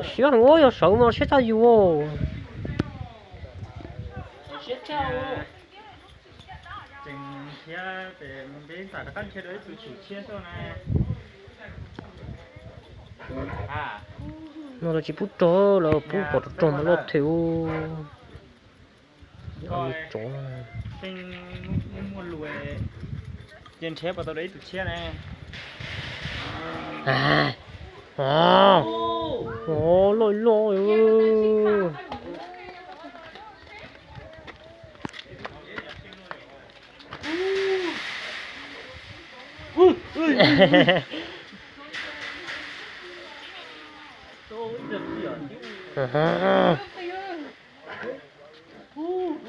Siab heev, yog sawv mas siab tshaj yus. Tseem nrhiav pem mus ntev ntxam rov qab nrhiav dua ib tug tshiab xwb na. No los tsis pub rog, lawv pub pom rog mas loj thiab. Tsov, ces nrhiav puas tau dua ib tug tshiab ne. Loj loj.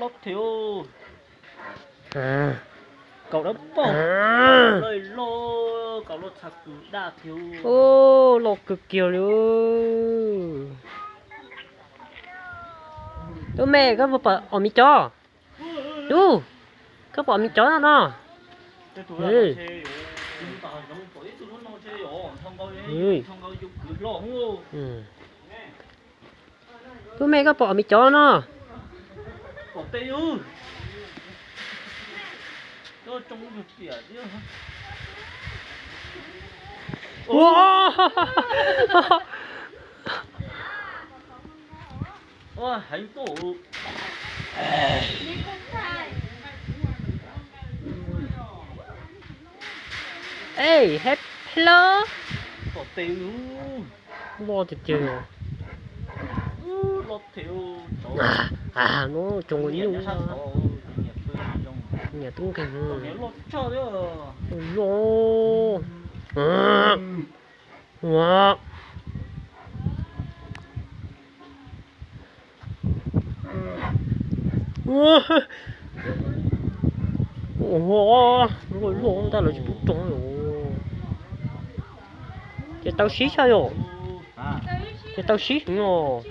Loj thiab. Kaus dawb paug, loj loj, kaus loj txha kws daj thiab. Loj kawg kiag li. Tub me, koj puas pom ob miv cov? Tub, koj pom ob miv cov no no? Tub me, koj pom ob miv cov no? Ej, hello. Loj tiag tiag. No tsoom nyuj, niam tub nkeeg loj. Loj loj ntag, lawv tsis pub rog. Ces tau sib xyov yom. Ces tau sib heev os.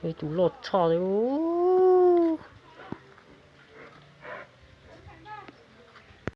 Ib tug loj tshaj li.